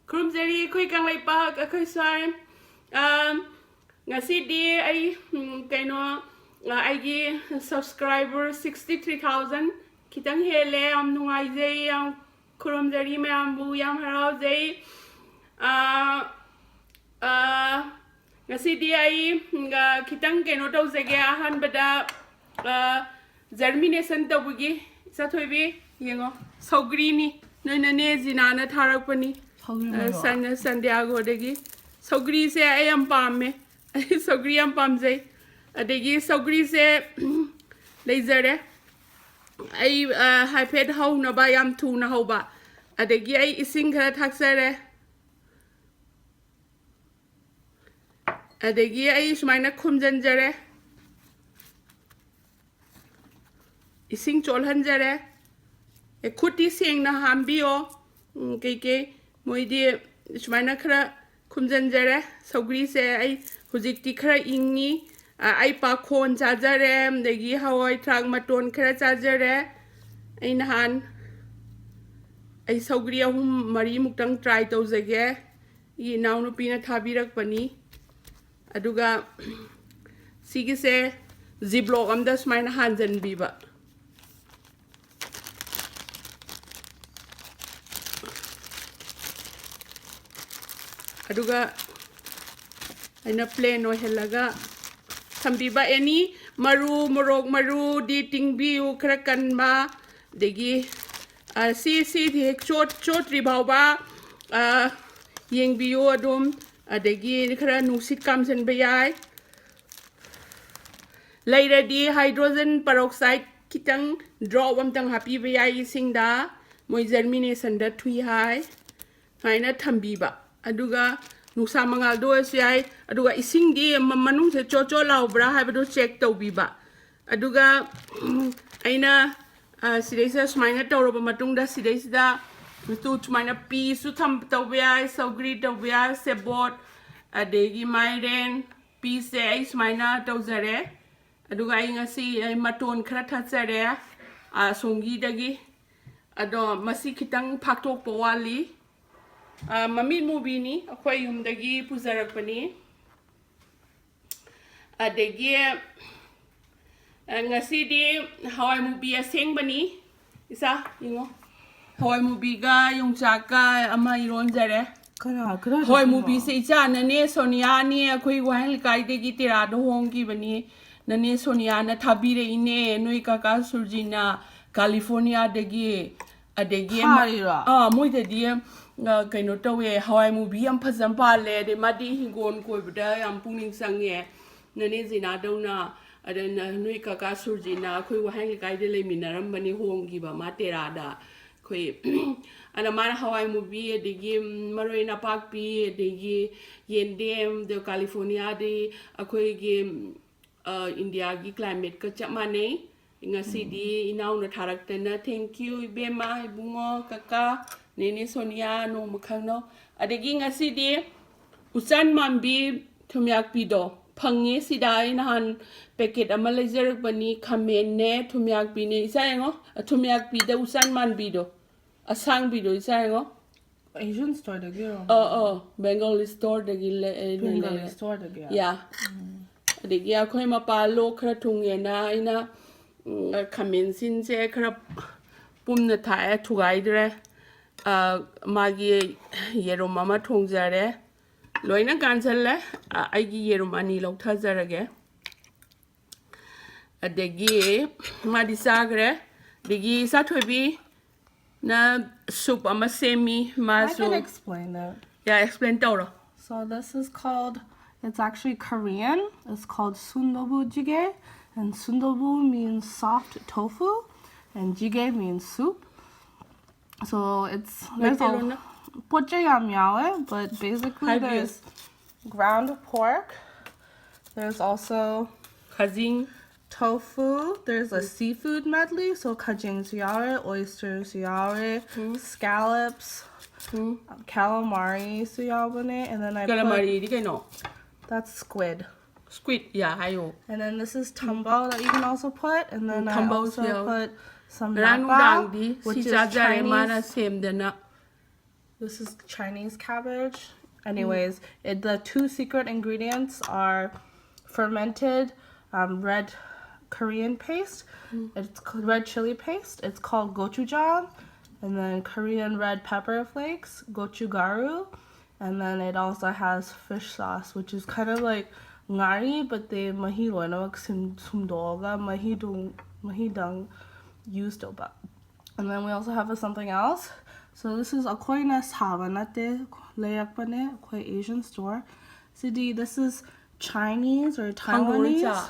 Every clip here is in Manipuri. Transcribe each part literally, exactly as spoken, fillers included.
ꯈꯨꯔꯨꯝꯖꯔꯤ ꯑꯩꯈꯣꯏ ꯀꯪꯂꯩꯄꯥꯛ, ꯑꯩꯈꯣꯏ ꯁ꯭ꯋꯥꯏ꯫ ꯑꯥ, ꯉꯁꯤꯗꯤ ꯑꯩ, ꯎꯝ, ꯀꯩꯅꯣ, ꯑꯥ, ꯑꯩꯒꯤ subscriber sixty three thousand ꯈꯤꯇꯪ ꯍꯦꯜꯂꯦ꯫ ꯌꯥꯝ ꯅꯨꯡꯉꯥꯏꯖꯩ, ꯌꯥꯝ ꯈꯨꯔꯨꯝꯖꯔꯤ ꯃꯌꯥꯝꯕꯨ, ꯌꯥꯝ ꯍꯔꯥꯎꯖꯩ꯫ ꯑꯥ, ꯑꯥ, ꯉꯁꯤꯗꯤ ꯑꯩ, ꯎꯝ, ꯑꯥ, ꯈꯤꯇꯪ ꯀꯩꯅꯣ ꯇꯧꯖꯒꯦ꯫ ꯑꯍꯥꯟꯕꯗ, ꯑꯥ, germination ꯇꯧꯕꯒꯤ, ꯏꯆꯥꯊꯣꯏꯕꯤ, ꯌꯦꯡꯉꯣ, ꯁꯧꯒ꯭ꯔꯤꯅꯤ꯫ ꯅꯣꯏ ꯅꯅꯦ ꯖꯤꯅꯥꯅ ꯊꯥꯔꯛꯄꯅꯤ꯫ ꯁꯧꯒ꯭ꯔꯤ ꯑꯥ, ꯃꯔꯨ꯫ ꯁꯟ-, ꯁꯟꯗꯤꯌꯥꯒꯣꯗꯒꯤ꯫ ꯁꯧꯒ꯭ꯔꯤꯁꯦ ꯑꯩ ꯌꯥꯝ ꯄꯥꯝꯃꯦ꯫ ꯑꯩ ꯁꯧꯒ꯭ꯔꯤ ꯌꯥꯝ ꯄꯥꯝꯖꯩ꯫ ꯑꯗꯒꯤ ꯁꯧꯒ꯭ꯔꯤꯁꯦ, ꯎꯝ, ꯂꯩꯖꯔꯦ꯫ ꯑꯩ, ꯑꯥ, ꯍꯥꯏꯐꯦꯠ ꯍꯧꯅꯕ, ꯌꯥꯝ ꯊꯨꯅ ꯍꯧꯕ꯫ ꯑꯗꯒꯤ ꯑꯩ ꯏꯁꯤꯡ ꯈꯔ ꯊꯥꯛꯆꯔꯦ꯫ ꯑꯗꯒꯤ ꯑꯩ ꯁꯨꯃꯥꯏꯅ ꯈꯨꯝꯖꯤꯟꯖꯔꯦ, ꯏꯁꯤꯡ ꯆꯣꯠꯍꯟꯖꯔꯦ꯫ ꯑꯦ, ꯈꯨꯠꯇꯤ ꯁꯦꯡꯅ ꯍꯥꯝꯕꯤꯌꯣ꯫ ꯎꯝ, ꯀꯩꯀꯩ ꯃꯣꯏꯗꯤ ꯁꯨꯃꯥꯏꯅ ꯈꯔ ꯈꯨꯝꯖꯤꯟꯖꯔꯦ꯫ ꯁꯧꯒ꯭ꯔꯤꯁꯦ ꯑꯩ ꯍꯧꯖꯤꯛꯇꯤ ꯈꯔ ꯏꯪꯉꯤ꯫ ꯑ, ꯑꯩ ꯄꯥꯈꯣꯟ ꯆꯥꯖꯔꯦ, ꯑꯗꯒꯤ ꯍꯋꯥꯏ ꯊ꯭ꯔꯥꯛ ꯃꯇꯣꯟ ꯈꯔ ꯆꯥꯖꯔꯦ꯫ ꯑꯩ ꯅꯍꯥꯟ, ꯑꯩ ꯁꯧꯒ꯭ꯔꯤ ꯑꯍꯨꯝ ꯃꯔꯤꯃꯨꯛꯇꯪ try ꯇꯧꯖꯒꯦ꯫ ꯑꯩꯒꯤ ꯏꯅꯥꯎꯅꯨꯄꯤꯅ ꯊꯥꯕꯤꯔꯛꯄꯅꯤ꯫ ꯑꯗꯨꯒ ꯁꯤꯒꯤꯁꯦ Ziploc ꯑꯝꯗ ꯁꯨꯃꯥꯏꯅ ꯍꯥꯟꯖꯟꯕꯤꯕ꯫ ꯑꯗꯨꯒ ꯑꯩꯅ plain ꯑꯣꯏꯍꯜꯂꯒ ꯊꯝꯕꯤꯕ꯫ Any ꯃꯔꯨ, ꯃꯣꯔꯣꯛ ꯃꯔꯨꯗꯤ ꯇꯤꯡꯕꯤꯌꯨ, ꯈꯔ ꯀꯟꯕ꯫ ꯑꯗꯒꯤ, ꯑ, ꯁꯤ, ꯁꯤꯗꯤ ꯍꯦꯛ ꯆꯣꯠ-, ꯆꯣꯠꯇ꯭ꯔꯤ ꯐꯥꯎꯕ, ꯑ, ꯌꯦꯡꯕꯤꯌꯨ ꯑꯗꯨꯝ꯫ ꯑꯗꯒꯤ ꯈꯔ ꯅꯨꯡꯁꯤꯠ ꯀꯥꯝꯁꯤꯟꯕ ꯌꯥꯏ꯫ ꯂꯩꯔꯗꯤ hydrogen peroxide ꯈꯤꯇꯪ drop ꯑꯝꯇꯪ ꯍꯥꯞꯄꯤꯕ ꯌꯥꯏ ꯏꯁꯤꯡꯗ꯫ ꯃꯣꯏ germinationꯗ ꯊꯨꯏ ꯍꯥꯏ꯫ ꯁꯨꯃꯥꯏꯅ ꯊꯝꯕꯤꯕ꯫ ꯑꯗꯨꯒ ꯅꯨꯡꯁꯥ ꯃꯉꯥꯜꯗ ꯑꯣꯏꯔꯁꯨ ꯌꯥꯏ꯫ ꯑꯗꯨꯒ ꯏꯁꯤꯡꯗꯤ ꯃ-, ꯃꯅꯨꯡꯁꯦ ꯆꯣꯠ ꯆꯣꯠ ꯂꯥꯎꯕ꯭ꯔꯥ ꯍꯥꯏꯕꯗꯨ check ꯇꯧꯕꯤꯕ꯫ ꯑꯗꯨꯒ, ꯎꯝ, ꯑꯩꯅ, ꯑ, ꯁꯤꯗꯩꯁꯤꯗ ꯁꯨꯃꯥꯏꯅ ꯇꯧꯔꯕ ꯃꯇꯨꯡꯗ, ꯁꯤꯗꯩꯁꯤꯗ ꯁꯨ-, ꯁꯨꯃꯥꯏꯅ peasꯁꯨ ꯊꯝ-, ꯇꯧꯕ ꯌꯥꯏ, ꯁꯧꯒ꯭ꯔꯤ ꯇꯧꯕ ꯌꯥꯏ, ꯁꯦꯕꯣꯠ, ꯑꯗꯒꯤ ꯃꯥꯏꯔꯦꯟ꯫ Peasꯁꯦ ꯑꯩ ꯁꯨꯃꯥꯏꯅ ꯇꯧꯖꯔꯦ꯫ ꯑꯗꯨꯒ ꯑꯩ ꯉꯁꯤ ꯑꯩ ꯃꯇꯣꯟ ꯈꯔ ꯊꯥꯠꯆꯔꯦ, ꯑ, ꯑꯁꯣꯝꯒꯤꯗꯒꯤ꯫ ꯑꯗꯣ ꯃꯁꯤ ꯈꯤꯇꯪ ꯐꯥꯛꯇꯣꯛꯄ ꯋꯥꯠꯂꯤ꯫ ꯑ, ꯃꯃꯤꯠ ꯃꯨꯕꯤꯅꯤ, ꯑꯩꯈꯣꯏ ꯌꯨꯝꯗꯒꯤ ꯄꯨꯖꯔꯛꯄꯅꯤ꯫ ꯑꯗꯒꯤ, ꯑ, ꯉꯁꯤꯗꯤ ꯍꯋꯥꯏ ꯃꯨꯕꯤ ꯑꯁꯦꯡꯕꯅꯤ꯫ ꯏꯆꯥ, ꯌꯦꯡꯉꯣ꯫ ꯍꯋꯥꯏ ꯃꯨꯕꯤꯒ ꯌꯣꯡꯆꯥꯛꯀ ꯑꯃ ꯏꯔꯣꯟꯖꯔꯦ꯫ ꯀꯅꯥ, ꯀꯗꯥꯏꯗ ꯍꯋꯥꯏ ꯐꯪꯕ? ꯃꯨꯕꯤꯁꯦ ꯏꯆꯥ, ꯅꯅꯦ ꯁꯣꯅꯤꯌꯥꯅꯦ, ꯑꯩꯈꯣꯏ ꯋꯥꯍꯦꯡ ꯂꯩꯀꯥꯏꯗꯒꯤ ꯇꯦꯔꯥꯗ ꯍꯣꯡꯈꯤꯕꯅꯤ꯫ ꯅꯅꯦ ꯁꯣꯅꯤꯌꯥꯅ ꯊꯥꯕꯤꯔꯛꯏꯅꯦ, ꯅꯣꯏ ꯀꯀꯥ ꯁꯨꯔꯖꯤꯅ ꯀꯥꯂꯤꯐꯣꯔꯅꯤꯌꯥꯗꯒꯤ꯫ ꯑꯗꯒꯤ ꯑꯃ-, ꯊꯥꯔꯤꯔꯣ? ꯑꯥ, ꯃꯣꯏꯗꯗꯤ, ꯑ, ꯀꯩꯅꯣ ꯇꯧꯋꯦ, ꯍꯋꯥꯏ ꯃꯨꯕꯤ ꯌꯥꯝ ꯐꯖꯅ ꯄꯥꯜꯂꯦ, ꯑꯗꯩ ꯃꯥꯗꯤ ꯍꯤꯡꯒꯣꯜ ꯀꯣꯏꯕꯗ ꯌꯥꯝ ꯄꯨꯛꯅꯤꯡ ꯆꯪꯉꯦ꯫ ꯅꯅꯦ ꯖꯤꯅꯥꯗꯧꯅ, ꯑꯗ ꯅ-, ꯅꯣꯏ ꯀꯀꯥ ꯁꯨꯔꯖꯤꯅ ꯑꯩꯈꯣꯏ ꯋꯥꯍꯦꯡ ꯂꯩꯀꯥꯏꯗ ꯂꯩꯃꯤꯟꯅꯔꯝꯕꯅꯤ, ꯍꯣꯡꯈꯤꯕ ꯃꯥ ꯇꯦꯔꯥꯗ꯫ ꯑꯩꯈꯣꯏ, ꯑꯗ ꯃꯥꯅ ꯍꯋꯥꯏ ꯃꯨꯕꯤ, ꯑꯗꯒꯤ, ꯎꯝ, ꯃꯔꯣꯏ ꯅꯄꯥꯛꯄꯤ, ꯑꯗꯒꯤ ꯌꯦꯟꯗꯦꯝ, ꯑꯗ ꯀꯥꯂꯤꯐꯣꯔꯅꯤꯌꯥꯗꯤ ꯑꯩꯈꯣꯏꯒꯤ, ꯎꯝ, ꯑ, ꯏꯟꯗꯤꯌꯥꯒꯤ climateꯀ ꯆꯞ ꯃꯥꯟꯅꯩ꯫ ꯉꯁꯤꯗꯤ ꯏꯅꯥꯎꯅ ꯊꯥꯔꯛꯇꯅ, thank you, ꯏꯕꯦꯝꯃ, ꯏꯕꯨꯡꯉꯣ, ꯀꯀꯥ, ꯅꯦꯅꯦ ꯁꯣꯅꯤꯌꯥ, ꯅꯣꯡꯃ ꯈꯪꯅꯧ꯫ ꯑꯗꯒꯤ ꯉꯁꯤꯗꯤ ꯎꯆꯥꯟ ꯃꯥꯟꯕꯤ ꯊꯨꯝꯌꯥꯛꯄꯤꯗꯣ ꯐꯪꯉꯦ ꯁꯤꯗ꯫ ꯑꯩ ꯅꯍꯥꯟ packet ꯑꯃ ꯂꯩꯖꯔꯛꯄꯅꯤ, ꯈꯥꯃꯦꯟꯅꯦ, ꯊꯨꯝꯌꯥꯛꯄꯤꯅꯦ꯫ ꯏꯆꯥ ꯌꯦꯡꯉꯣ, ꯊꯨꯝꯌꯥꯛꯄꯤꯗ ꯎꯆꯥꯟ ꯃꯥꯟꯕꯤꯗꯣ, ꯑꯁꯥꯡꯕꯤꯗꯣ, ꯏꯆꯥ ꯌꯦꯡꯉꯣ꯫ Asian storeꯗꯒꯤꯔꯣ? ꯑ, ꯑ, Bengali storeꯗꯒꯤ ꯂꯩ-, ꯑꯩꯅ Bengali ꯂꯩꯔꯦ꯫ Storeꯗꯒꯤ? Yeah. ꯑꯗꯒꯤ ꯑꯩꯈꯣꯏ ꯃꯄꯥ ꯂꯣꯛ ꯈꯔ ꯊꯨꯡꯉꯦꯅ ꯑꯩꯅ, ꯎꯝ, ꯈꯥꯃꯦꯟ ꯁꯤꯟꯁꯦ ꯈꯔ ꯄꯨꯝꯅ ꯊꯥꯛꯑꯦ, ꯊꯨꯒꯥꯏꯗ꯭ꯔꯦ꯫ ꯑ, ꯃꯥꯒꯤ ꯌꯦꯔꯨꯝ ꯑꯃ ꯊꯣꯡꯖꯔꯦ꯫ ꯂꯣꯏꯅ ꯀꯥꯟꯁꯜꯂꯦ꯫ ꯑ, ꯑꯩꯒꯤ ꯌꯦꯔꯨꯝ ꯑꯅꯤ ꯂꯧꯊꯖꯔꯒꯦ꯫ ꯑꯗꯒꯤ ꯃꯥꯗꯤ ꯆꯥꯈ꯭ꯔꯦ꯫ ꯑꯗꯒꯤ ꯏꯆꯥꯊꯣꯏꯕꯤꯅ soup ꯑꯃ ꯁꯦꯝꯃꯤ꯫ I ꯃꯥꯁꯨ can explain it. Yeah, explain ꯇꯧꯔꯣ꯫ So this is called, it's actually Korean. It's called sundubu jjigae, and sundubu means soft tofu, and jjigae means soup. So it's, there's a, ꯃꯩꯇꯩꯂꯣꯟꯅ? ꯄꯣꯠ ꯆꯩ ꯌꯥꯝ ꯌꯥꯎꯋꯦ, but basically ꯍꯥꯏꯕꯤꯌꯨ꯫ There's ground pork. There's also ꯈꯥꯖꯤꯡ꯫ Tofu. There's a seafood medley. So ꯈꯥꯖꯤꯡꯁꯨ ꯌꯥꯎꯔꯦ, oystersꯁꯨ ꯌꯥꯎꯔꯦ, ꯎꯝ꯫ Scallops, ꯎꯝ꯫ Calamariꯁꯨ ꯌꯥꯎꯕꯅꯦ. And then I put, calamariꯗꯤ ꯀꯩꯅꯣ? That's squid. Squid, yeah, ꯍꯥꯏꯌꯣ꯫ And then this is tumbo that you can also put. And then um, I tumboꯁꯨ also ꯌꯥꯎꯋꯦ꯫ Put some ꯉꯔꯥꯡ ꯅꯥꯄꯥ, ꯅꯨꯡꯗꯥꯡꯗꯤ ꯁꯤ which is ꯆꯥꯖꯔꯦ, ꯃꯥꯅ Chinese ꯁꯦꯝꯗꯅ꯫ This is Chinese cabbage. Anyways, it, the two secret ingredients are fermented um, red Korean paste. It's called red chili paste. It's called gochujang. And then Korean red pepper flakes, gochugaru. And then it also has fish sauce, which is kind of like ngari, but they mahi loina sim sumdoga mahi dung mahi dung used oba. And then we also have a something else. So this is ꯑꯩꯈꯣꯏꯅ ꯁꯥꯕ ꯅꯠꯇꯦ, ꯂꯩꯔꯛꯄꯅꯦ ꯑꯩꯈꯣꯏ Asian store. CD, this is Chinese or Taiwanese.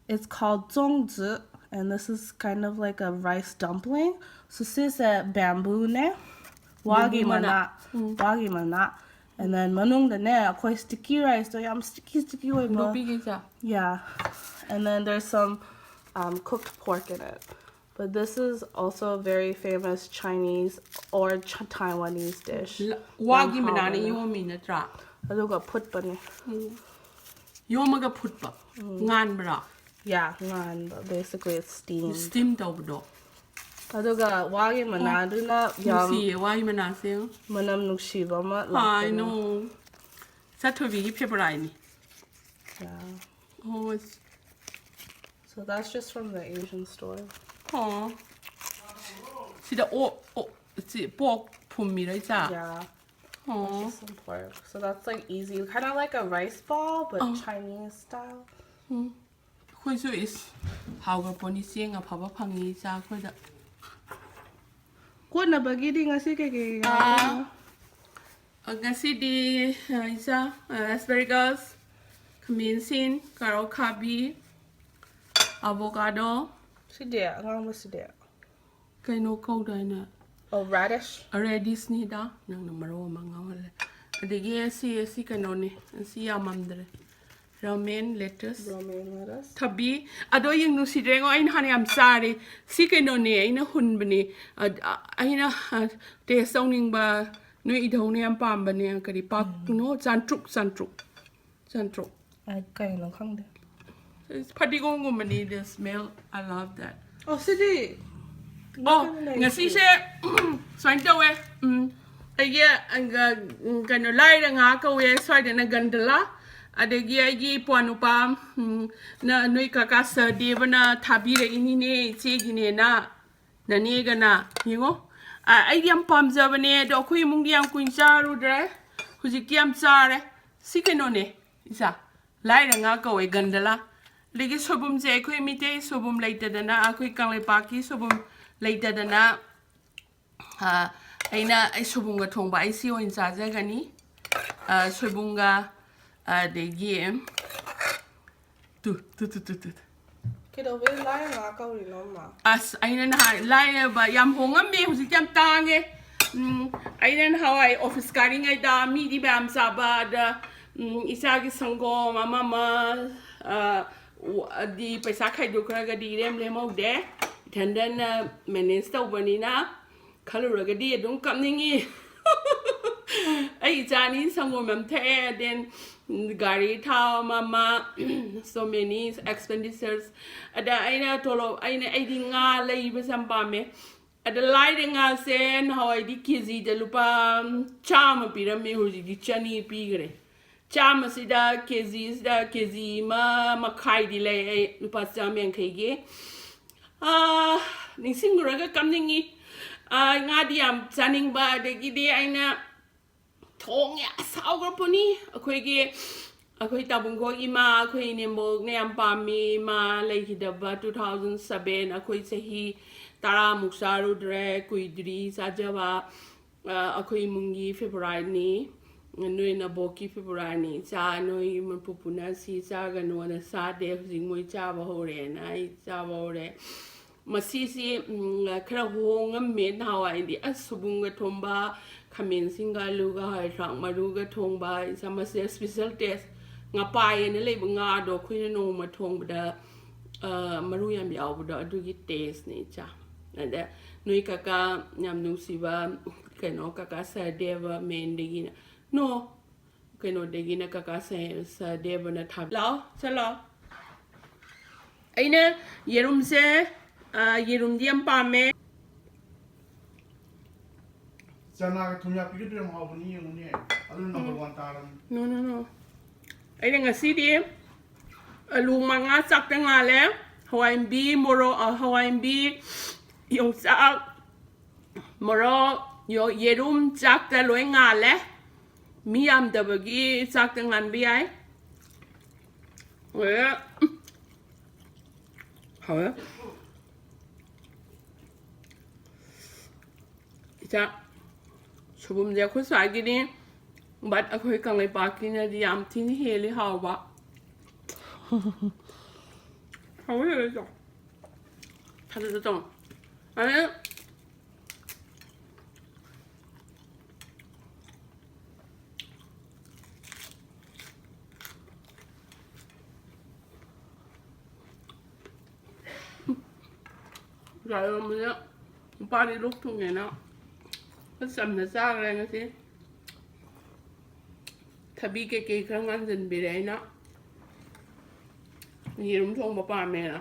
It's called zongzi, and this is kind of like a rice dumpling. So sis a bamboo ne, wagi mana, wagi mana. And then ꯃꯅꯨꯡꯗꯅꯦ ꯑꯩꯈꯣꯏ sticky rice ꯗꯣ ꯌꯥꯝ sticky sticky ꯑꯣꯏꯕ. ꯅꯨꯄꯤꯒꯤꯁꯦ Yeah. And then there's some um, cooked pork in it. But this is also a very famous Chinese or Ch- Taiwanese dish. ꯋꯥꯒꯤ ꯃꯅꯥꯅ ꯌꯣꯝꯃꯤ ꯅꯠꯇ꯭ꯔꯥ? ꯑꯗꯨꯒ ꯐꯨꯠꯄꯅꯦ. ꯌꯣꯝꯃꯒ ꯐꯨꯠꯄ, ꯉꯥꯟꯕ꯭ꯔꯥ? Yeah, ꯉꯥꯟꯕ. Basically, it's steamed. Steam ꯇꯧꯕꯗꯣ. ꯑꯗꯨꯒ ꯋꯥꯒꯤ ꯃꯅꯥꯗꯨꯅ ꯌꯥꯝ ꯅꯨꯡꯁꯤꯌꯦ ꯋꯥꯒꯤ ꯃꯅꯥꯁꯦ. ꯃꯅꯝ ꯅꯨꯡꯁꯤꯕ ꯑꯃ I ꯂꯥꯛꯄꯅꯦ. Know. ꯆꯥꯊꯣꯏꯕꯤꯒꯤ favourite ꯅꯤ. Yeah. Oh, it's- So that's just from the Asian store. Oh. ꯁꯤꯗ ꯑꯣ ꯑꯣ ꯁꯤ pork ꯐꯨꯝꯃꯤꯔꯣ ꯏꯆꯥ? Yeah. Oh. Some pork. So that's like easy. Kind of like a rice ball, but Chinese style. ꯑꯩꯈꯣꯏꯁꯨ ꯏꯁ ꯍꯥꯎꯈ꯭ꯔ ꯄꯣꯠꯅꯤ, ꯆꯦꯡ ꯑꯐꯕ ꯐꯪꯉꯤ ꯏꯆꯥ ꯑꯩꯈꯣꯏꯗ. ꯀꯣꯠꯅꯕꯒꯤꯗꯤ ꯉꯁꯤ ꯀꯩꯀꯩ ꯑꯥ, ꯉꯁꯤꯗꯤ ꯑ, ꯏꯆꯥ, ꯑ, asparagus, ꯈꯥꯃꯦꯟꯁꯤꯟ, ꯀꯥꯔꯣꯠ ꯈꯥꯕꯤ, avocado, ꯁꯤꯗꯤ ꯑꯉꯥꯡꯕꯁꯤꯗꯤ? ꯀꯩꯅꯣ ꯀꯧꯗꯥꯏꯅꯦ? Oh, radish. Radish ꯅꯤꯗ, ꯅꯪꯅ ꯃꯔꯣꯟ ꯑꯃ ꯉꯥꯎꯍꯜꯂꯦ. ꯑꯗꯒꯤ ꯁꯤ ꯁꯤ ꯀꯩꯅꯣꯅꯤ, ꯁꯤ ꯌꯥꯝꯃꯝꯗ꯭ꯔꯦ. Romaine lettuce. Romaine lettuce. ꯊꯕꯤ꯫ ꯑꯗꯣ ꯌꯦꯡ ꯅꯨꯡꯁꯤꯗ꯭ꯔꯦꯉꯣ, ꯑꯩꯅ ꯍꯥꯟꯅ ꯌꯥꯝ ꯆꯥꯔꯦ꯫ ꯁꯤ ꯀꯩꯅꯣꯅꯦ, ꯑꯩꯅ ꯍꯨꯟꯕꯅꯦ꯫ ꯑ- ꯑ- ꯑꯩꯅ ꯑ, taste ꯇꯧꯅꯤꯡꯕ, ꯅꯣꯏ ꯏꯙꯧꯅ ꯌꯥꯝ ꯄꯥꯝꯕꯅꯦ꯫ ꯀꯔꯤ ꯄꯥꯛꯅꯣ? ꯆꯥꯟꯇ꯭ꯔꯨꯛ, ꯆꯥꯟꯇ꯭ꯔꯨꯛ, ꯆꯥꯟꯇ꯭ꯔꯨꯛ꯫ ꯑꯩ ꯀꯩꯅꯣ ꯈꯪꯗꯦ꯫ It's ꯐꯗꯤꯒꯣꯝꯒꯨꯝꯕꯅꯤ, the smell, I love that. ꯑꯣ, ꯁꯤꯗꯤ ꯑꯣ, ꯅꯥꯀꯟ ꯂꯩ꯫ ꯉꯁꯤꯁꯦ ꯁꯨꯃꯥꯏꯅ ꯇꯧꯋꯦ꯫ ꯎꯝ, ꯑꯩꯒꯤ, ꯑ, ꯎꯝ, ꯀꯩꯅꯣ, ꯂꯥꯏꯔ ꯉꯥ ꯀꯧꯋꯦ, ꯁ꯭ꯋꯥꯏꯗꯅ ꯒꯟꯗꯂꯥ꯫ ꯑꯗꯒꯤ ꯑꯩꯒꯤ ꯏꯄ꯭ꯋꯥ ꯅꯨꯄꯥ, ꯎꯝ, ꯅ, ꯅꯣꯏ ꯀꯀꯥ ꯁꯍꯗꯦꯕꯅ ꯊꯥꯕꯤꯔꯛꯏꯅꯤꯅꯦ, ꯏꯆꯦꯒꯤꯅꯦꯅ, ꯅꯅꯦꯒꯅ꯫ ꯌꯦꯡꯉꯣ, ꯑ, ꯑꯩꯗꯤ ꯌꯥꯝ ꯄꯥꯝꯖꯕꯅꯦ, ꯑꯗꯣ ꯑꯩꯈꯣꯏ ꯏꯃꯨꯡꯗꯤ ꯌꯥꯝ ꯀꯨꯏꯅ ꯆꯥꯔꯨꯗ꯭ꯔꯦ, ꯍꯧꯖꯤꯛꯇꯤ ꯌꯥꯝ ꯆꯥꯔꯦ꯫ ꯁꯤ ꯀꯩꯅꯣꯅꯦ, ꯏꯆꯥ, ꯂꯥꯏꯔ ꯉꯥ ꯀꯧꯋꯦ, ꯒꯟꯗꯂꯥ꯫ ꯑꯗꯒꯤ ꯁꯣꯏꯕꯨꯝꯁꯦ ꯑꯩꯈꯣꯏ ꯃꯤꯇꯩ ꯁꯣꯏꯕꯨꯝ ꯂꯩꯇꯗꯅ, ꯑꯩꯈꯣꯏ ꯀꯪꯂꯩꯄꯥꯛꯀꯤ ꯁꯣꯏꯕꯨꯝ ꯂꯩꯇꯗꯅ, ꯑ, ꯑꯩꯅ, ꯑꯩ ꯁꯣꯏꯕꯨꯝꯒ ꯊꯣꯡꯕ ꯑꯩ ꯁꯤ ꯑꯣꯏꯅ ꯆꯥꯖꯒꯅꯤ꯫ ꯑ, ꯁꯣꯏꯕꯨꯝꯒ, ꯑꯗꯒꯤ, two, two, two, two, two. ꯀꯩꯗꯧꯕꯩ ꯂꯥꯏꯔ ꯉꯥ ꯀꯧꯔꯤꯅꯣ, ꯑꯃ? ꯑꯁ, ꯑꯩꯅ ꯅꯍꯥꯟ ꯂꯥꯏꯔꯕ ꯌꯥꯝ ꯍꯣꯡꯉꯝꯃꯦ, ꯍꯧꯖꯤꯛꯇꯤ ꯌꯥꯝ ꯇꯥꯡꯉꯦ꯫ ꯎꯝ, ꯑꯩꯅ ꯅꯍꯥꯟꯋꯥꯏ ꯑꯣꯐꯤꯁ ꯀꯥꯔꯤꯉꯩꯗ ꯃꯤꯗꯤ ꯃꯌꯥꯝ ꯆꯥꯕ, ꯑꯗ, ꯎꯝ, ꯏꯆꯥꯒꯤ ꯁꯪꯒꯣꯝ ꯑꯃ ꯑꯃ, ꯑ, ꯎ-, ꯑꯗꯤ ꯄꯩꯁꯥ ꯈꯥꯏꯗꯣꯛꯈ꯭ꯔꯒꯗꯤ ꯏꯔꯦꯝ ꯂꯦꯝꯍꯧꯗꯦ꯫ ꯏꯊꯟꯗꯅ ꯃꯦꯅꯦꯖ ꯇꯧꯕꯅꯤꯅ ꯈꯜꯂꯨꯔꯒꯗꯤ ꯑꯗꯨꯝ ꯀꯞꯅꯤꯡꯉꯤ꯫ ꯑꯩ ꯏꯆꯥꯅꯤ ꯁꯪꯒꯣꯝ ꯑꯃ ꯊꯛꯑꯦ, then ꯒꯥꯔꯤ ꯊꯥꯎ ꯑꯃ ꯑꯃ, so many expenditures꯫ ꯑꯗ ꯑꯩꯅ ꯇꯣꯂꯣꯞ, ꯑꯩꯅ, ꯑꯩꯗꯤ ꯉꯥ ꯂꯩꯕꯁꯦ ꯌꯥꯝ ꯄꯥꯝꯃꯦ꯫ ꯑꯗ ꯂꯥꯏꯔ ꯉꯥꯁꯦ ꯅꯍꯥꯟꯋꯥꯏꯗꯤ ꯀꯦꯖꯤꯗ ꯂꯨꯄꯥ ꯆꯥꯝꯃ ꯄꯤꯔꯝꯃꯦ, ꯍꯧꯖꯤꯛꯇꯤ ꯆꯅꯤ ꯄꯤꯈ꯭ꯔꯦ꯫ ꯆꯥꯝꯃꯁꯤꯗ, ꯀꯦꯖꯤꯁꯤꯗ, ꯀꯦꯖꯤ ꯑꯃ ꯃꯈꯥꯏꯗꯤ ꯂꯩ ꯑꯩ, ꯂꯨꯄꯥ ꯆꯥꯝꯃ ꯌꯥꯡꯈꯩꯒꯤ꯫ ꯑꯥ, ꯅꯤꯡꯁꯤꯡꯉꯨꯔꯒ ꯀꯞꯅꯤꯡꯉꯤ꯫ ꯑꯥ, ꯉꯥꯗꯤ ꯌꯥꯝ ꯆꯥꯅꯤꯡꯕ, ꯑꯗꯒꯤꯗꯤ ꯑꯩꯅ ꯊꯣꯡꯉꯦ, ꯑꯁ, ꯍꯥꯎꯈ꯭ꯔꯄꯣꯠꯅꯤ꯫ ꯑꯩꯈꯣꯏꯒꯤ, ꯑꯩꯈꯣꯏ ꯇꯥꯕꯨꯡꯈꯣꯛ ꯏꯃꯥ, ꯑꯩꯈꯣꯏ ꯏꯅꯦꯝꯕꯣꯛꯅ ꯌꯥꯝ ꯄꯥꯝꯃꯤ꯫ ꯏꯃꯥ ꯂꯩꯈꯤꯗꯕ two thousand seven, ꯑꯩꯈꯣꯏ ꯆꯍꯤ ꯇꯔꯥꯃꯨꯛ ꯆꯥꯔꯨꯗ꯭ꯔꯦ, ꯀꯨꯏꯗ꯭ꯔꯤ ꯆꯥꯖꯕ꯫ ꯑ, ꯑꯩꯈꯣꯏ ꯏꯃꯨꯡꯒꯤ ꯐꯦꯕꯣꯔꯥꯏꯠꯅꯤ, ꯅꯣꯏ ꯅꯕꯣꯛꯀꯤ ꯐꯦꯕꯣꯔꯥꯏꯠꯅꯤ꯫ ꯏꯆꯥ, ꯅꯣꯏ ꯄꯨꯄꯨꯅ ꯁꯤ ꯆꯥꯒꯅꯣꯅ ꯆꯥꯗꯦ, ꯍꯧꯖꯤꯛ ꯃꯣꯏ ꯆꯥꯕ ꯍꯧꯔꯦꯅ ꯑꯩ ꯆꯥꯕ ꯍꯧꯔꯦ꯫ ꯃꯁꯤꯁꯤ, ꯎꯝ, ꯈꯔ ꯍꯣꯡꯉꯝꯃꯦ ꯅꯍꯥꯟꯋꯥꯏꯗꯤ꯫ ꯑꯁ, ꯁꯣꯏꯕꯨꯝꯒ ꯊꯣꯡꯕ, ꯈꯥꯃꯦꯟ ꯑꯁꯤꯟꯒ ꯑꯂꯨꯒ ꯍꯋꯥꯏ ꯊ꯭ꯔꯥꯛ ꯃꯔꯨꯒ ꯊꯣꯡꯕ, ꯏꯆꯥ, ꯃꯁꯤꯗ special taste꯫ ꯉꯄꯥꯏ ꯑꯅ ꯂꯩꯕ ꯉꯥꯗꯣ ꯑꯩꯈꯣꯏꯅ ꯅꯣꯡꯃ ꯊꯣꯡꯕꯗ, ꯑ, ꯃꯔꯨ ꯌꯥꯝ ꯌꯥꯎꯕꯗꯣ, ꯑꯗꯨꯒꯤ tasteꯅꯦ, ꯏꯆꯥ꯫ ꯑꯗ ꯅꯣꯏ ꯀꯀꯥ ꯌꯥꯝ ꯅꯨꯡꯁꯤꯕ, ꯀꯩꯅꯣ, ꯀꯀꯥ ꯁꯍꯗꯦꯕ ꯃꯦꯟꯗꯒꯤꯅ, no, ꯀꯩꯅꯣꯗꯒꯤꯅ ꯀꯀꯥ ꯁꯍ-, ꯁꯍꯗꯦꯕꯅ ꯊꯥꯕꯤ-, ꯂꯥꯛꯑꯣ, ꯆꯠꯂꯣ꯫ ꯑꯩꯅ ꯌꯦꯔꯨꯝꯁꯦ, ꯑ, ꯌꯦꯔꯨꯝꯗꯤ ꯌꯥꯝ ꯄꯥꯝꯃꯦ꯫ ꯆꯅꯥꯒ ꯊꯨꯝ ꯌꯥꯛꯄꯤꯒꯗꯨ ꯌꯥꯝ ꯍꯥꯎꯕꯅꯤ, ꯌꯦꯡꯉꯨꯅꯦ꯫ ꯑꯗꯨꯅ number one ꯇꯥꯔꯕꯅꯤ꯫ No, no, no. ꯑꯩꯅ ꯉꯁꯤꯗꯤ ꯑꯂꯨ ꯃꯉꯥ ꯆꯥꯛꯇ ꯉꯥꯜꯂꯦ, ꯍꯋꯥꯏꯟꯕꯤ, ꯃꯣꯔꯣꯛ, ꯑ, ꯍꯋꯥꯏꯟꯕꯤ, ꯌꯣꯡꯆꯥꯛ, ꯃꯣꯔꯣꯛ, ꯌꯣ-, ꯌꯦꯔꯨꯝ, ꯆꯥꯛꯇ ꯂꯣꯏ ꯉꯥꯜꯂꯦ꯫ ꯃꯤ ꯌꯥꯝꯗꯕꯒꯤ ꯆꯥꯛꯇ ꯉꯥꯟꯕ ꯌꯥꯏ꯫ ꯂꯣꯏꯔꯦ꯫ ꯍꯥꯎꯔꯦ꯫ ꯏꯆꯥ, ꯁꯣꯏꯕꯨꯝꯁꯦ ꯑꯩꯈꯣꯏ ꯁ꯭ꯋꯥꯏꯒꯤꯅꯤ, but ꯑꯩꯈꯣꯏ ꯀꯪꯂꯩꯄꯥꯛꯀꯤꯅꯗꯤ ꯌꯥꯝ ꯊꯤꯅ ꯍꯦꯜꯂꯤ ꯍꯥꯎꯕ꯫ ꯍꯥꯎꯋꯦ, ꯍꯦꯜꯂꯦ ꯏꯆꯥ꯫ ꯊꯥꯖꯗ ꯇꯧ꯫ ꯑꯗꯩ ꯂꯥꯏꯔꯝꯕꯗ ꯅꯨꯄꯥꯗꯤ ꯂꯣꯛ ꯊꯨꯡꯉꯦꯅ ꯈꯔ ꯆꯝꯅ ꯆꯥꯈ꯭ꯔꯦ ꯉꯁꯤ꯫ ꯊꯕꯤ ꯀꯩꯀꯩ ꯈꯔ ꯉꯥꯟꯁꯤꯟꯕꯤꯔꯦ ꯑꯩꯅ꯫ ꯌꯦꯔꯨꯝ ꯊꯣꯡꯕ ꯄꯥꯝꯃꯦꯅ꯫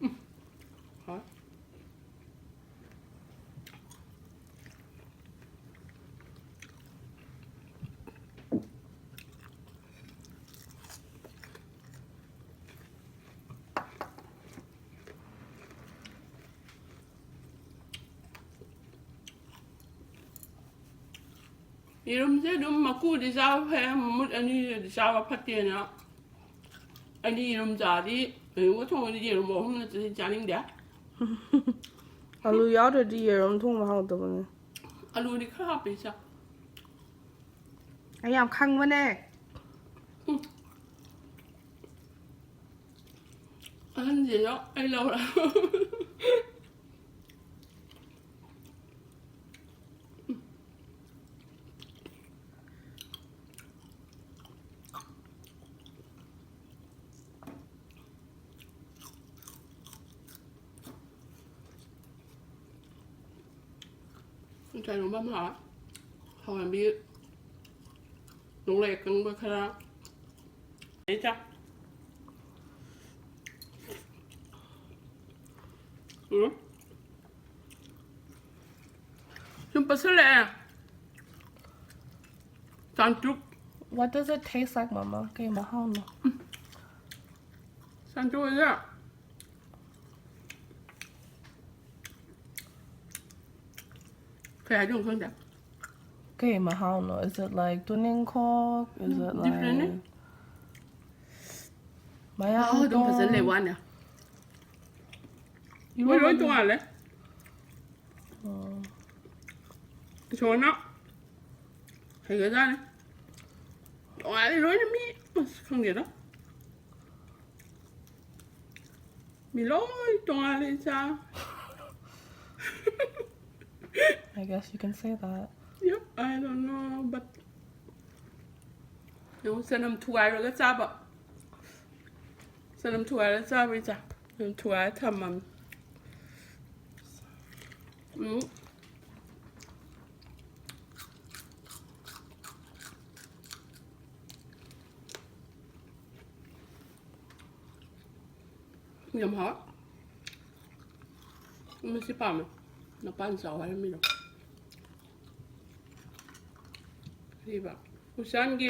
ꯎꯝ꯫ ꯍꯣꯏ꯫ ꯌꯦꯔꯨꯝꯁꯦ ꯑꯗꯨꯝ ꯃꯀꯨꯗꯤ ꯆꯥꯕ ꯐꯩ, ꯃꯃꯨꯠ ꯑꯅꯤꯗꯨꯗꯤ ꯆꯥꯕ ꯐꯠꯇꯦꯅ꯫ ꯑꯩꯗꯤ ꯌꯦꯔꯨꯝ ꯆꯥꯔꯗꯤ, ꯌꯦꯔꯨꯝꯒ ꯊꯣꯡꯉꯗꯤ ꯌꯦꯔꯨꯝ ꯑꯍꯨꯝ ꯅꯠꯇ꯭ꯔꯗꯤ ꯆꯥꯅꯤꯡꯗꯦ꯫ ꯑꯂꯨ ꯌꯥꯎꯗ꯭ꯔꯗꯤ ꯌꯦꯔꯨꯝ ꯊꯣꯡꯕ ꯍꯥꯎꯇꯕꯅꯦ꯫ ꯑꯂꯨꯗꯤ ꯈꯔ ꯍꯥꯞꯄꯦ ꯏꯆꯥ꯫ ꯑꯩ ꯌꯥꯝ ꯈꯪꯕꯅꯦ꯫ ꯎꯝ꯫ ꯑꯍꯟꯁꯤꯁꯨ ꯑꯩ ꯂꯧꯔ꯫ ꯉꯁꯥꯏ ꯅꯣꯡꯕꯥꯝ ꯍꯥ-, ꯍꯋꯥꯏꯟꯕꯤ, ꯅꯣꯡꯂꯩ ꯑꯀꯪꯕ ꯈꯔ, ꯑꯩ ꯆꯥ꯫ ꯎꯝ꯫ ꯁꯨꯝ ꯄꯠꯁꯤꯜꯂꯛꯑꯦ꯫ ꯆꯥꯇ꯭ꯔꯨꯛ꯫ What does it taste like, Mama? ꯀꯩ ꯃꯍꯥꯎꯅꯣ? ꯆꯥꯇ꯭ꯔꯨꯛ ꯑꯣꯏꯗꯣꯏꯔꯥ? ꯀꯩ ꯍꯥꯏꯗꯣꯏꯅꯣ ꯈꯪꯗꯦ꯫ ꯀꯩ ꯃꯍꯥꯎꯅꯣ? Is it like ꯇꯨꯅꯤꯡꯈꯣꯛ? Is it different ꯅꯦ꯫ Like ꯃꯌꯥꯡ ꯃꯍꯥꯎ ꯑꯗꯨꯝ ꯐꯖꯅ ꯂꯩ ꯇꯣꯡ? ꯋꯥꯅꯦ꯫ ꯃꯣꯏ ꯂꯣꯏ ꯏꯔꯣꯟꯕ ꯇꯣꯉꯥꯜꯂꯦ꯫ ꯑꯣ꯫ ꯏꯁꯣꯔꯅ ꯍꯩꯒꯖꯥꯠꯅꯤ꯫ ꯇꯣꯉꯥꯜꯂꯤ ꯂꯣꯏꯅ ꯃꯤ꯫ ꯑꯁ ꯈꯪꯗꯦꯗ꯫ ꯃꯤ ꯂꯣꯏ ꯇꯣꯉꯥꯜꯂꯦ ꯏꯆꯥ꯫ I guess you can say that. Yep, I don't know, but ꯌꯦꯡꯉꯨ, ꯆꯅꯝ ꯊꯨꯒꯥꯏꯔꯒ ꯆꯥꯕ꯫ ꯆꯅꯝ ꯊꯨꯒꯥꯏꯔꯒ ꯆꯥꯕ ꯏꯆꯥ꯫ ꯆꯅꯝ ꯊꯨꯒꯥꯏꯔ ꯊꯝꯃꯝꯅꯤ꯫ ꯎꯝ꯫ ꯌꯥꯝ ꯍꯥꯎꯋꯦ꯫ ꯃꯁꯤ ꯄꯥꯝꯃꯦ꯫ ꯅꯄꯥꯅ ꯆꯥꯎ ꯍꯥꯏꯔꯝꯃꯤꯗꯣ꯫ ꯀꯔꯤꯕ? ꯎꯆꯥꯟꯒꯤ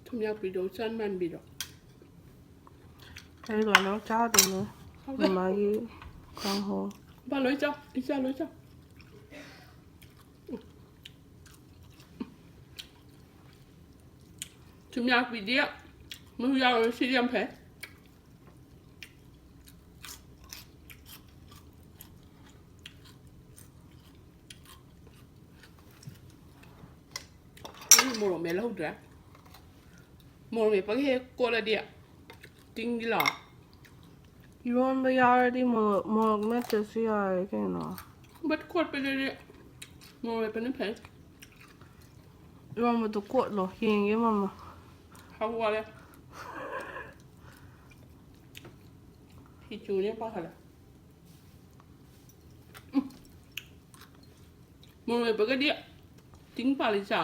ꯊꯨꯝꯌꯥꯛꯄꯤꯗꯣ, ꯎꯆꯥꯟ ꯃꯥꯟꯕꯤꯗꯣ꯫ ꯑꯩ ꯂꯣꯏꯅꯃꯛ ꯆꯥꯗꯣꯏꯅꯦ꯫ ꯍꯥꯎꯗꯦ꯫ ꯃꯃꯥꯒꯤ ꯀꯥꯡꯍꯧ꯫ ꯏꯄꯥ ꯂꯣꯏ ꯆꯥꯎ꯫ ꯏꯆꯥ ꯂꯣꯏ ꯆꯥꯎ꯫ ꯊꯨꯝꯌꯥꯛꯄꯤꯗꯤ ꯃꯔꯨ ꯌꯥꯎꯔꯣꯏ, ꯁꯤꯗꯤ ꯌꯥꯝ ꯐꯩ꯫ ꯑꯩ ꯃꯣꯔꯣꯛ ꯃꯦꯠꯍꯧꯗ꯭ꯔꯦ꯫ ꯃꯣꯔꯣꯛ ꯃꯦꯠꯄꯒ ꯍꯦꯛ ꯀꯣꯠꯂꯗꯤ ꯇꯤꯡꯒꯤ ꯂꯥꯎ꯫ ꯏꯔꯣꯟꯕ ꯌꯥꯎꯔꯗꯤ ꯃꯣꯔꯣꯛ, ꯃꯣꯔꯣꯛ ꯃꯦꯠꯇ꯭ꯔꯁꯨ ꯌꯥꯔꯦ ꯀꯩꯅꯣ꯫ But ꯀꯣꯠꯄꯗꯗꯤ ꯃꯣꯔꯣꯛ ꯃꯦꯠꯄꯅ ꯐꯩ꯫ ꯏꯔꯣꯟꯕꯗꯣ ꯀꯣꯠꯂꯣ, ꯌꯦꯡꯒꯦ ꯃꯃꯥ꯫ ꯍꯥꯎ ꯋꯥꯔꯦ꯫ ꯐꯤ ꯆꯨꯔꯦ ꯄꯥꯈꯠꯂꯦ꯫ ꯎꯝ꯫ ꯃꯣꯔꯣꯛ ꯃꯦꯠꯄꯒꯗꯤ ꯇꯤꯡ ꯄꯥꯜꯂꯤ ꯆꯥ꯫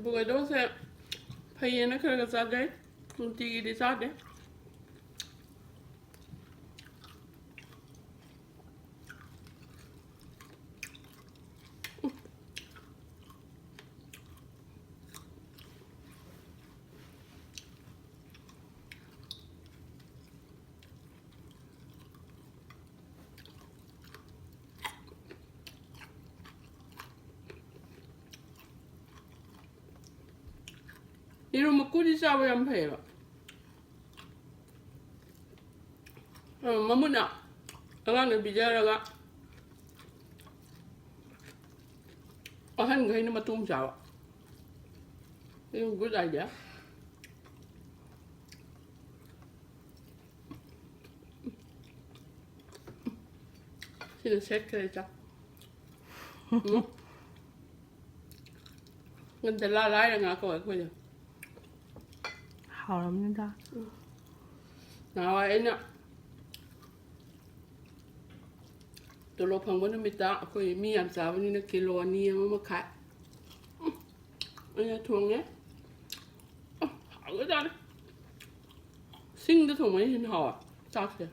ꯕꯣꯀꯦꯗꯣꯁꯦ ꯐꯩꯌꯦꯅ ꯈꯔ ꯈꯔ ꯆꯥꯖꯩ, ꯅꯨꯡꯇꯤꯒꯤꯗꯤ ꯆꯥꯗꯦ꯫ ꯌꯦꯔꯨꯝ ꯃꯀꯨꯗꯤ ꯆꯥꯕ ꯌꯥꯝ ꯐꯩꯌꯦꯕ꯫ ꯑ, ꯃꯃꯨꯠꯅ ꯑꯉꯥꯡꯗ ꯄꯤꯖꯔꯒ ꯑꯍꯟꯈꯩꯅ ꯃꯇꯣꯡ ꯆꯥꯕ꯫ ꯌꯦꯔꯨꯝ, good idea꯫ ꯁꯤꯅ ꯁꯦꯠꯈ꯭ꯔꯦ ꯆꯥꯛ꯫ ꯎꯝ꯫ ꯒꯟꯗꯂꯥ ꯂꯥꯏꯔ ꯉꯥ ꯀꯧꯋꯦ ꯑꯩꯈꯣꯏꯅ꯫ ꯍꯥꯎꯔꯝꯅꯤꯗ꯫ ꯎꯝ꯫ ꯅꯍꯥꯟꯋꯥꯏ ꯑꯩꯅ ꯇꯣꯂꯣꯞ ꯐꯪꯕ ꯅꯨꯃꯤꯠꯇ ꯑꯩꯈꯣꯏ ꯃꯤ ꯌꯥꯝ ꯆꯥꯕꯅꯤꯅ ꯀꯤꯂꯣ ꯑꯅꯤ, ꯑꯃ ꯃꯈꯥꯏ꯫ ꯎꯝ꯫ ꯑꯩꯅ ꯊꯣꯡꯉꯦ꯫ ꯎꯝ, ꯍꯥꯎꯈ꯭ꯔꯖꯥꯠꯅꯤ꯫ ꯁꯤꯡꯗ ꯊꯣꯡꯕꯅ ꯍꯦꯟꯅ ꯍꯥꯎꯋꯦ ꯆꯥꯛꯁꯦ꯫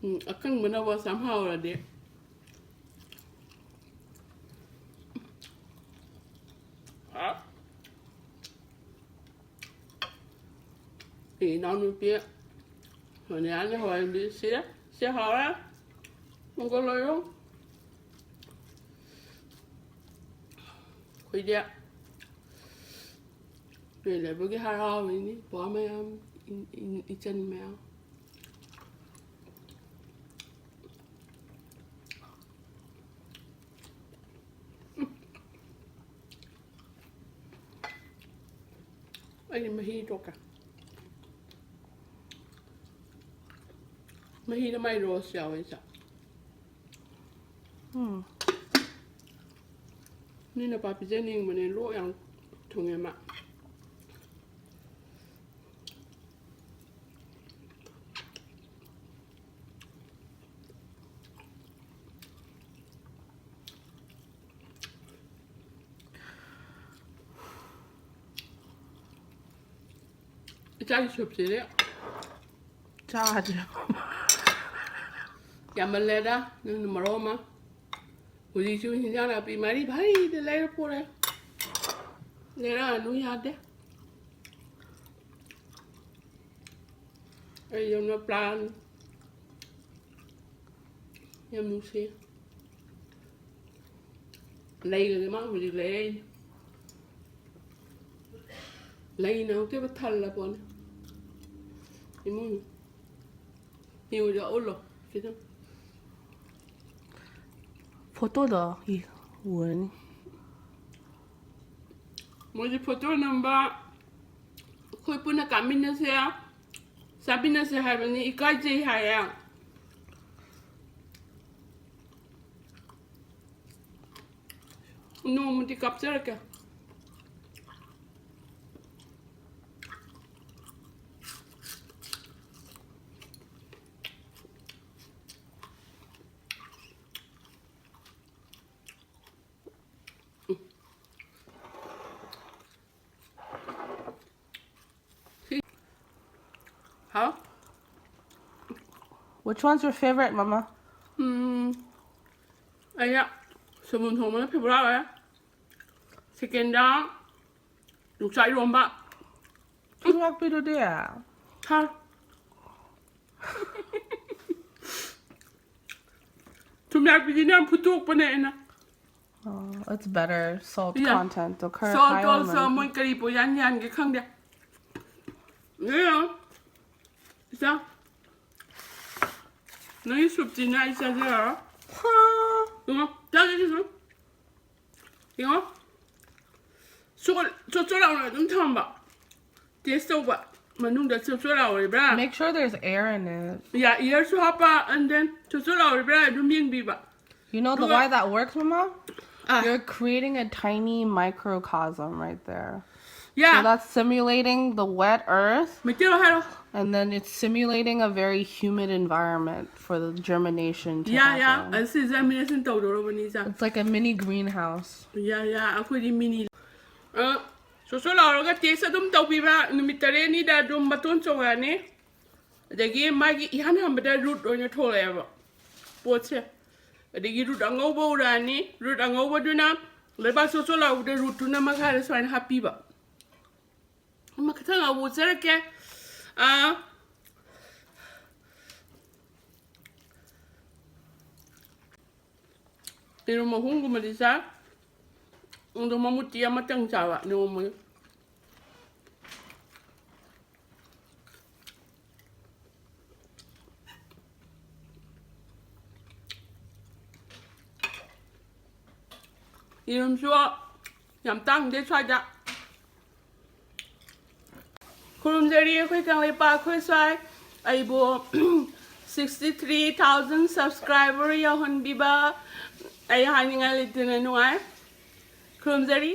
ꯎꯝ, ꯑꯀꯪꯕꯅꯕꯨ ꯑꯁꯨꯛ ꯌꯥꯝ ꯍꯥꯎꯔꯗꯤ꯫ ꯑ꯫ ꯑꯩ ꯏꯅꯥꯎꯅꯨꯄꯤ ꯁꯣꯅꯤꯌꯥꯒꯤ ꯍꯋꯥꯏ ꯃꯨꯕꯤ ꯁꯤ, ꯁꯤ ꯍꯥꯎꯔꯦ꯫ ꯃꯪꯒꯣꯜ ꯑꯣꯏꯔꯣ꯫ ꯑꯩꯈꯣꯏꯗꯤ ꯅꯣꯏ ꯂꯩꯕꯒꯤ ꯍꯔꯥꯎꯔꯤꯅꯤ, ꯕꯕꯥ ꯃꯌꯥꯝ, ꯏꯟ-, ꯏꯟ-, ꯏꯆꯟ ꯃꯌꯥꯝ꯫ ꯑꯩꯗꯤ ꯃꯍꯤ ꯊꯣꯛꯀꯦ꯫ ꯃꯍꯤꯗ ꯃꯥꯏ ꯔꯣꯁ ꯌꯥꯎꯋꯦ, ꯏꯆꯥ꯫ ꯎꯝ꯫ ꯅꯣꯏ ꯅꯄꯥ ꯄꯤꯖꯅꯤꯡꯕꯅꯦ, ꯂꯣꯛ ꯌꯥꯝ ꯊꯨꯡꯉꯦ ꯃꯥ꯫ ꯆꯥꯛ ꯁꯨꯞꯁꯤꯗꯤ ꯆꯥꯗ꯭ꯔꯦ꯫ ꯌꯥꯝꯃꯜꯂꯦꯗ, ꯅꯪꯅ ꯃꯔꯣꯜ ꯑꯃ꯫ ꯍꯧꯖꯤꯛꯁꯨ ꯍꯤꯟꯖꯥꯡ ꯅꯥꯄꯤ ꯃꯔꯤ ꯚꯔꯤꯗ ꯂꯩꯔ ꯄꯨꯔꯦ꯫ ꯂꯩꯔꯛꯑꯅꯨ ꯌꯥꯗꯦ꯫ ꯑꯩ ꯌꯧꯅ plan ꯌꯥꯝ ꯅꯨꯡꯁꯤ꯫ ꯂꯩꯒꯁꯦ ꯃꯥ ꯍꯧꯖꯤꯛ ꯂꯩꯔꯛꯏꯅꯦ꯫ ꯂꯩꯅ ꯑꯃꯨꯛꯇꯣꯏꯕ ꯊꯜꯂ ꯄꯣꯠꯅꯤ ꯏꯃꯨꯡ꯫ ꯌꯦꯡꯉꯨꯁꯦ, ꯎꯠꯂꯣ ꯈꯤꯇꯪ꯫ ꯐꯣꯇꯣꯗꯣ ꯎꯔꯅꯤ꯫ ꯃꯣꯏꯁꯦ ꯐꯣꯇꯣ ꯅꯝꯕ, ꯑꯩꯈꯣꯏ ꯄꯨꯟꯅ ꯀꯥꯞꯃꯤꯟꯅꯁꯦ, ꯆꯥꯃꯤꯟꯅꯁꯦ ꯍꯥꯏꯕꯅꯤ, ꯏꯀꯥꯏꯖꯩ ꯍꯥꯏꯌꯦ꯫ ꯅꯣꯡꯃꯗꯤ ꯀꯥꯞꯆꯔꯛꯀꯦ꯫ ꯍꯥꯎ? Which one's your favorite, Mama? ꯎꯝ, ꯑꯩꯅ ꯁꯣꯏꯕꯨꯝ ꯊꯣꯡꯕꯅ favourite ꯑꯣꯏ꯫ Secondꯗ ꯌꯣꯡꯆꯥꯛ ꯏꯔꯣꯝꯕ꯫ ꯊꯨꯝꯌꯥꯛꯄꯤꯗꯨꯗꯤ? ꯊꯥ꯫ ꯊꯨꯝꯌꯥꯛꯄꯤꯗꯤꯅꯦ ꯌꯥꯝ ꯐꯨꯠꯇꯣꯛꯄꯅꯦ ꯑꯩꯅ꯫ Oh, it's better salt content. ꯈꯔ salt high also ꯑꯣꯏꯔꯝꯃꯅꯤ꯫ ꯃꯣꯏ ꯀꯔꯤ ꯄꯣ ꯌꯥꯟ ꯌꯥꯟꯒꯦ ꯈꯪꯗꯦ꯫ ꯌꯦꯡꯉꯣ꯫ ꯏꯆꯥ꯫ ꯅꯪꯒꯤ ꯁꯨꯞꯁꯤꯅ ꯑꯩ ꯆꯥꯖꯔꯔꯣꯏ꯫ ꯍꯥ꯫ ꯌꯦꯡꯉꯣ꯫ ꯆꯥꯒꯦ ꯁꯤꯁꯨ꯫ ꯌꯦꯡꯉꯣ꯫ ꯆꯣꯠ-, ꯆꯣꯠ ꯆꯣꯠ ꯂꯥꯎꯅ ꯑꯗꯨꯝ ꯊꯝꯕ꯫ Taste ꯇꯧꯕ꯫ ꯃꯅꯨꯡꯗ ꯆꯣꯠ ꯆꯣꯠ ꯂꯥꯎꯔꯤꯕ꯭ꯔꯥ? Make sure there's air in it. Yeah, airꯁꯨ ꯍꯥꯞꯄ, and then ꯆꯣꯠ ꯆꯣꯠ ꯂꯥꯎꯔꯤꯕ꯭ꯔꯥ ꯑꯗꯨꯝ ꯌꯦꯡꯕꯤꯕ꯫ You know the ꯑꯗꯨꯒ why that works, Mama? Ah. You're creating a tiny microcosm right there. Yeah. So that's simulating the wet earth. Meiteilon ꯍꯥꯏꯔꯣ꯫ And then it's simulating a very humid environment for the germination to happen. Yeah, yeah. ꯑꯁꯤ germination ꯇꯧꯗꯧꯔꯕꯅꯤ, ꯏꯆꯥ꯫ It's like a mini greenhouse. Yeah, yeah. ꯑꯩꯈꯣꯏꯗꯤ mini꯫ ꯑ, ꯁꯣꯠ ꯁꯣꯠ ꯂꯥꯎꯔꯒ ꯇꯦꯁ ꯑꯗꯨꯝ ꯇꯧꯕꯤꯕ, ꯅꯨꯃꯤꯠ ꯇꯔꯦꯠꯅꯤꯗ ꯑꯗꯨꯝ ꯃꯇꯣꯟ ꯆꯣꯡꯉꯛꯑꯅꯤ꯫ ꯑꯗꯒꯤ ꯃꯥꯒꯤ ꯏꯍꯥꯟ ꯍꯥꯟꯕꯗ ꯔꯨꯠ ꯑꯣꯏꯅ ꯊꯣꯛꯂꯛꯑꯦꯕ ꯄꯣꯠꯁꯦ꯫ ꯑꯗꯒꯤ ꯔꯨꯠ ꯑꯉꯧꯕ ꯎꯔꯛꯑꯅꯤ꯫ ꯔꯨꯠ ꯑꯉꯧꯕꯗꯨꯅ ꯂꯩꯕꯥꯛ ꯆꯣꯠ ꯆꯣꯠ ꯂꯥꯎꯕꯗ ꯔꯨꯠꯇꯨꯅ ꯃꯈꯥꯗ ꯁꯨꯃꯥꯏꯅ ꯍꯥꯞꯄꯤꯕ꯫ ꯃꯈꯊꯪ ꯑꯃꯨꯛ ꯎꯠꯆꯔꯛꯀꯦ꯫ ꯑꯥ, ꯌꯦꯔꯨꯝ ꯑꯍꯨꯝꯒꯨꯝꯕꯗꯤ ꯆꯥꯏ꯫ ꯑꯗꯣ ꯃꯃꯨꯠꯇꯤ ꯑꯃꯇꯪ ꯆꯥꯕ ꯅꯣꯡꯃꯒꯤ꯫ ꯌꯦꯔꯨꯝꯁꯨ ꯌꯥꯝ ꯇꯥꯡꯗꯦ ꯁ꯭ꯋꯥꯏꯗ꯫ ꯈꯨꯔꯨꯝꯖꯔꯤ ꯑꯩꯈꯣꯏ ꯀꯪꯂꯩꯄꯥꯛ ꯑꯩꯈꯣꯏ ꯁ꯭ꯋꯥꯏ ꯑꯩꯕꯨ sixty three thousand subscriber ꯌꯧꯍꯟꯕꯤꯕ꯫ ꯑꯩ ꯍꯥꯏꯅꯤꯡꯉꯥꯏ ꯂꯩꯇꯅ ꯅꯨꯡꯉꯥꯏ꯫ ꯈꯨꯔꯨꯝꯖꯔꯤ꯫